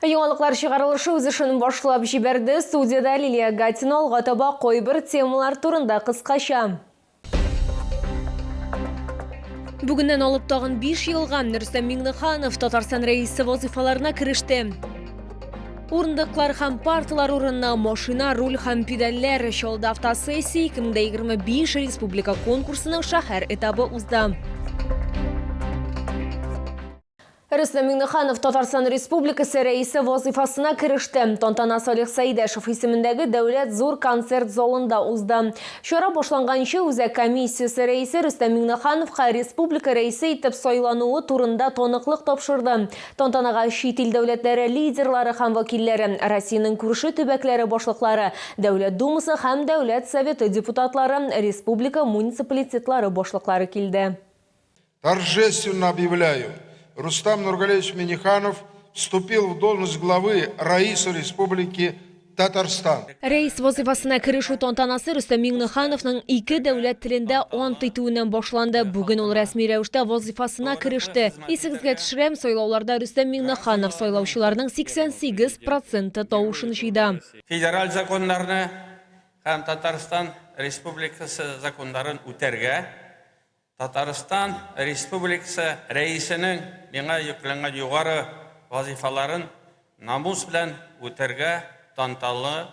Яңалыклар чыгарылышы үз эшен башлап җибәрде. Студиядә Лилия Гатина алга таба кайбер темалар турында кыскача. Бүгеннән алып тагын 5 елга Рөстәм Миңнеханов Татарстан Рәисе вазыйфаларына кереште. Урындыклар һәм парталар урынына машина, руль һәм педальләр. Чаллыда автосессия 2025 республика конкурсының шәһәр этабы узды. Рөстәм Миңнеханов Татарстан Республикасы Рәисе вазыйфасына кереште. Тантана Салих Сәйдәшев исемендәге Дәүләт зур концерт залында узды. Чара башланганчы Үзәк комиссиясе рәисе Рөстәм Миңнехановка республика Рәисе итеп сайлануы турында таныклык тапшырды. Тантанага чит ил дәүләтләре лидерлары һәм вәкилләре, Россиянең күрше төбәкләре башлыклары, Дәүләт Думасы һәм Дәүләт Советы депутатлары, республика муниципалитетлары башлыклары килде. Торжественно объявляю, Рустам Нургалиевич Минниханов вступил в должность главы Раиса Республики Татарстан. Рәис вазыйфасына керешү тантанасы Рөстәм Миңнехановның ике дәүләт телендә ант итүеннән башланды. Бүген ул рәсми рәвештә вазыйфасына кереште. Исегезгә төшерәм, сайлауларда Рөстәм Миңнеханов сайлаучыларның 88 проценты тавышын җыйды. Федераль законнарны һәм Татарстан Республикасы законнарын үтәргә, Татарстан Республикасы Рәисенең миңа йөкләнгән югары вазыйфаларын намус белән үтәргә танталы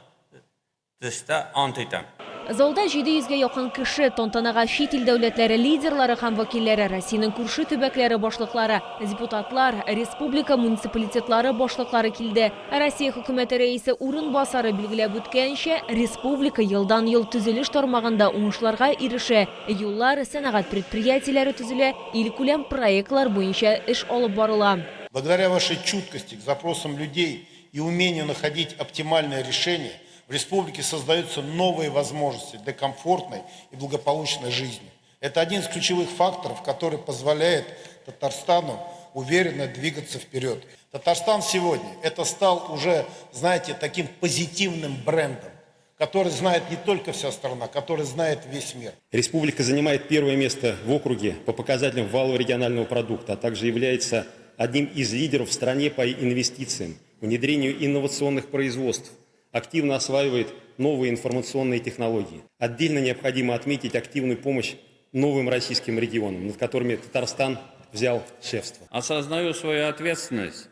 төстә ант итәм. Залда 700 гә якын кеше, тантанага чит ил дәүләтләре лидерлары һәм вәкилләре, Россиянең күрше төбәкләре башлыклары, депутатлар, республика муниципалитетлары башлыклары килде. Россия Хөкүмәте Рәисе урынбасары билгеләп үткәнчә, республика елдан-ел төзелеш тармагында уңышларга ирешә, Юллар, сәнәгать предприятиеләре төзелә, илкүләм проектлар буенча эш алып барыла. Благодаря вашей чуткости к запросам людей и умению находить оптимальное решение, в республике создаются новые возможности для комфортной и благополучной жизни. Это один из ключевых факторов, который позволяет Татарстану уверенно двигаться вперед. Татарстан сегодня это стал уже, знаете, таким позитивным брендом, который знает не только вся страна, который знает весь мир. Республика занимает первое место в округе по показателям валового регионального продукта, а также является одним из лидеров в стране по инвестициям, внедрению инновационных производств, активно осваивает новые информационные технологии. Отдельно необходимо отметить активную помощь новым российским регионам, над которыми Татарстан взял шефство. Осознаю свою ответственность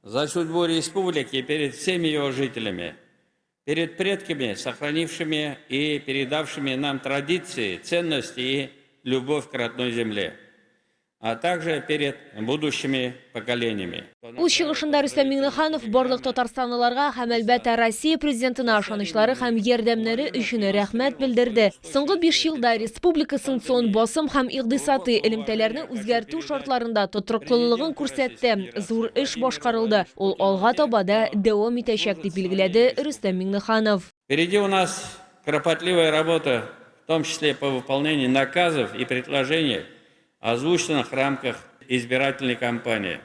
за судьбу республики перед всеми ее жителями, перед предками, сохранившими и передавшими нам традиции, ценности и любовь к родной земле, а также перед будущими поколениями. Үз чыгышында Рөстәм Миңнеханов барлык татарстанлыларга һәм, әлбәттә, Россия Президентына ышанычлары һәм ярдәмнәре өчен рәхмәт белдерде. Соңгы биш елда республика санкцион басым һәм икъдисадый элемтәләрне үзгәртү шартларында тотрыклылыгын күрсәтте, зур эш башкарылды, ул алга таба да дәвам итәчәк, дип билгеләде Рөстәм Миңнеханов. Впереди у нас кропотливая работа, в том числе по выполнению наказов и предложений, озвученных в рамках избирательной кампании.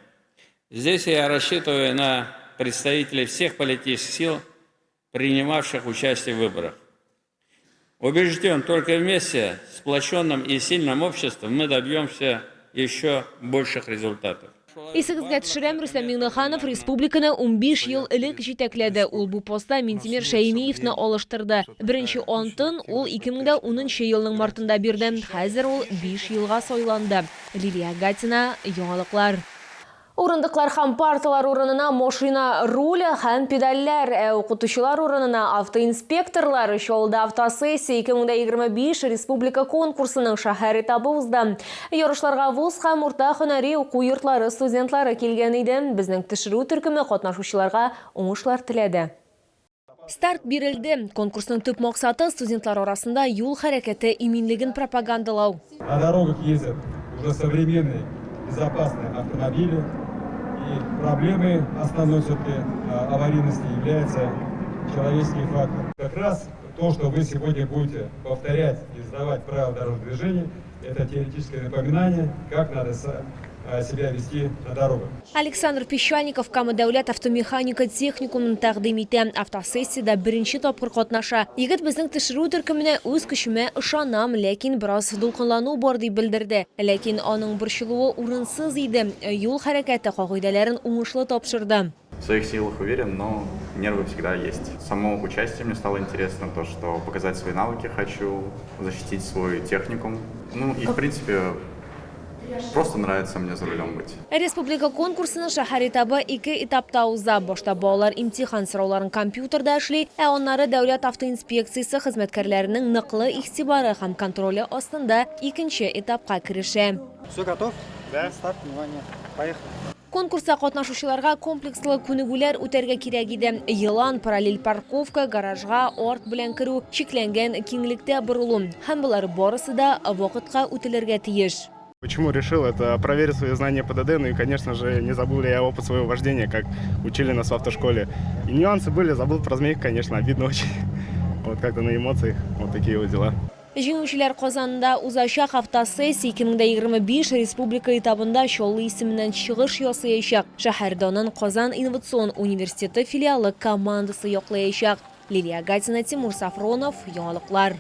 Здесь я рассчитываю на представителей всех политических сил, принимавших участие в выборах. Убежден, только вместе, сплоченным и сильным обществом мы добьемся еще больших результатов. Исегезгә төшерәм, Рөстәм Миңнеханов республиканы 15 ел элек җитәкләде. Ул бу постта Минтимер Шәймиевны алыштырды. Беренче антын ул 2010 елның мартында бирде. Хәзер ул 5 елга сайланды. Лилия Гатина, Яңалыклар. Урындыклар һәм парталар урынына машина руле һәм педальләр, ә укытучылар урынына автоинспекторлар. Чаллыда автосессия 2025 республика конкурсының шәһәр этабы узды. Ярышларга вуз һәм урта һөнәри уку йортлары студентлары килгән иде. Безнең төшерү төркеме катнашучыларга уңышлар теләде. Старт бирелде. Конкурсның төп максаты, студентлар арасында юл хәрәкәте иминлеген пропагандалау. На дорогах ездят уже современные безопасные автомобили. И проблемой основной все-таки аварийности является человеческий фактор. Как раз то, что вы сегодня будете повторять и сдавать правила дорожного движения, это теоретическое напоминание, как надо себя вести на дорогах. Александр Песчаников Кама дәүләт автомеханика техникумын тәкъдим итә. Автосессиядә беренче тапкыр катнаша. Егет безнең төшерү төркеменә үз көчемә ышанам, ләкин бераз дулкынлану бар дип белдерде. Ләкин аның борчылуы урынсыз иде. Юл хәрәкәте кагыйдәләрен уңышлы тапшырды. В своих силах уверен, но нервы всегда есть. Само участие мне стало интересно, то, что показать свои навыки хочу, защитить свой техникум. Ну и, в принципе, просто нравится мне за рулем быть. Республика конкурсының шәһәр этабы ике этапта уза. Башта балалар имтихан сорауларын компьютерда эшли, ә аннары дәүләт автоинспекциясе хезмәткәрләренең ныклы игътибары һәм контроле астында икенче этапка керешә. Все готов? Да. Старт, внимание. Поехали. Конкурста катнашучыларга комплекслы күнегүләр үтәргә кирәк иде. Елан, параллель парковка, гаражга арт белән керү, чикләнгән киңлектә борылу. Һәм болар барысы да вакытка үтелергә тиеш. Почему решил? Это проверить свои знания ПДД, ну и, конечно же, не забыл ли я опыт своего вождения, как учили нас в автошколе. И нюансы были, забыл про змейку, конечно, обидно очень. Вот как-то на эмоциях, вот такие вот дела. Җиңүчеләр Казанда узачак автосессия 2025 республика этабында Чаллы исеменнән чыгыш ясаячак. Шәһәр данын Казан инновацион университеты филиалы командасы яклаячак. Лилия Гатина, Тимур Сафронов, Яңалыклар.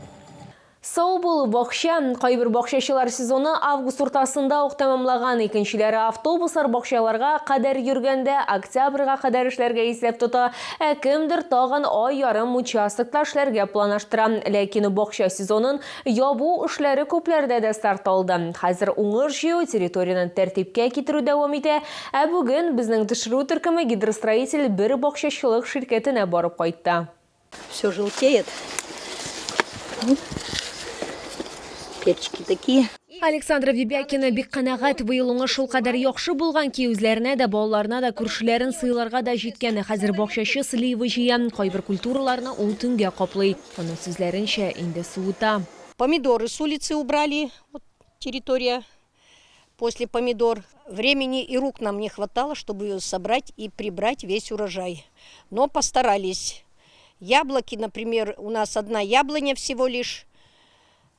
Сау бул, бакча. Кайбер бакчачылар сезоны август уртасында ук тәмамлаган. Икенчеләре автобуслар бакчаларга кадәр йөргәндә октябрьгә кадәр эшләргә исәп тота. Ә кемдер тагын ай ярым участокта эшләргә планлаштыра. Ләкин бакча сезонын ябу эшләре күпләрдә дә старт алды. Хәзер уңыш җыю, территорияне тәртипкә китерү дәвам итә. Ә бүген безнең төшерү төркеме Гидростроитель бер бакчачылык ширкәтенә барып кайтты. Все желтеет. Перчики такие. Александра Вибякина бик канәгать, быел уңыш шулкадәр яхшы булган ки, үзләренә дә, балаларына да, күршеләрен сыйларга да җиткән. Хәзер бакчачы слива җыя, кайбер культураларны ул төнгә каплый. Аның сүзләренчә, инде суыта. Помидоры с улицы убрали, вот территория после помидор. Времени и рук нам не хватало, чтобы ее собрать и прибрать весь урожай. Но постарались. Яблоки, например, у нас одна яблоня всего лишь.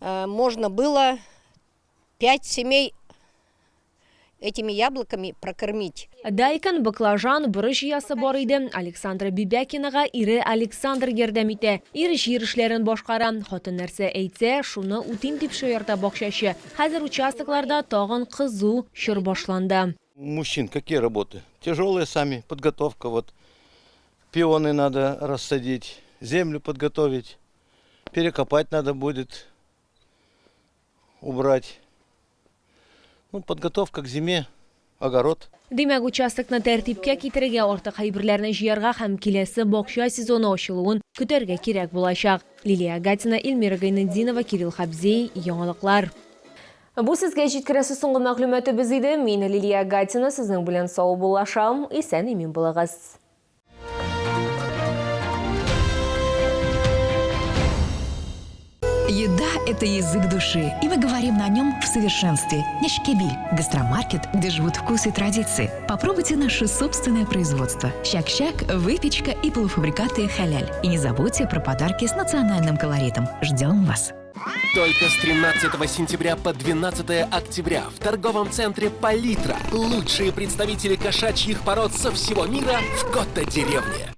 Можно было 5 семей этими яблоками прокормить. Дайкон, баклажан, борыч җыясы бар иде. Александра Бибякинага ире Александр ярдәм итә. Ир җир эшләрен башкара. Хатын нәрсә әйтсә, шуны үтим дип шаярта бакчачы. Хәзер участокларда тагын кызу чор башланды. У мужчин какие работы? Тяжелые сами, подготовка, вот пионы надо рассадить, землю подготовить, перекопать надо будет, убрать. Ну, подготовка к зиме, огород. Димәк, участокны тәртипкә китерергә, артык әйберләрне җыярга һәм киләсе бакча сезоны ачылуын көтәргә кирәк булачак. Лилия Гатина, Эльмира Гайнетдинова, Кирилл Хабзей, Яңалыклар. Бу сезгә җиткерәсе соңгы мәгълүматыбыз иде. Мин Лилия Гатина сезнең белән саубуллашам. Исән-имин булыгыз. Еда – это язык души, и мы говорим на нем в совершенстве. Нечкэбил – гастромаркет, где живут вкусы и традиции. Попробуйте наше собственное производство. Чак-чак, выпечка и полуфабрикаты халяль. И не забудьте про подарки с национальным колоритом. Ждем вас! Только с 13 сентября по 12 октября в торговом центре «Палитра» лучшие представители кошачьих пород со всего мира в Кота-деревне.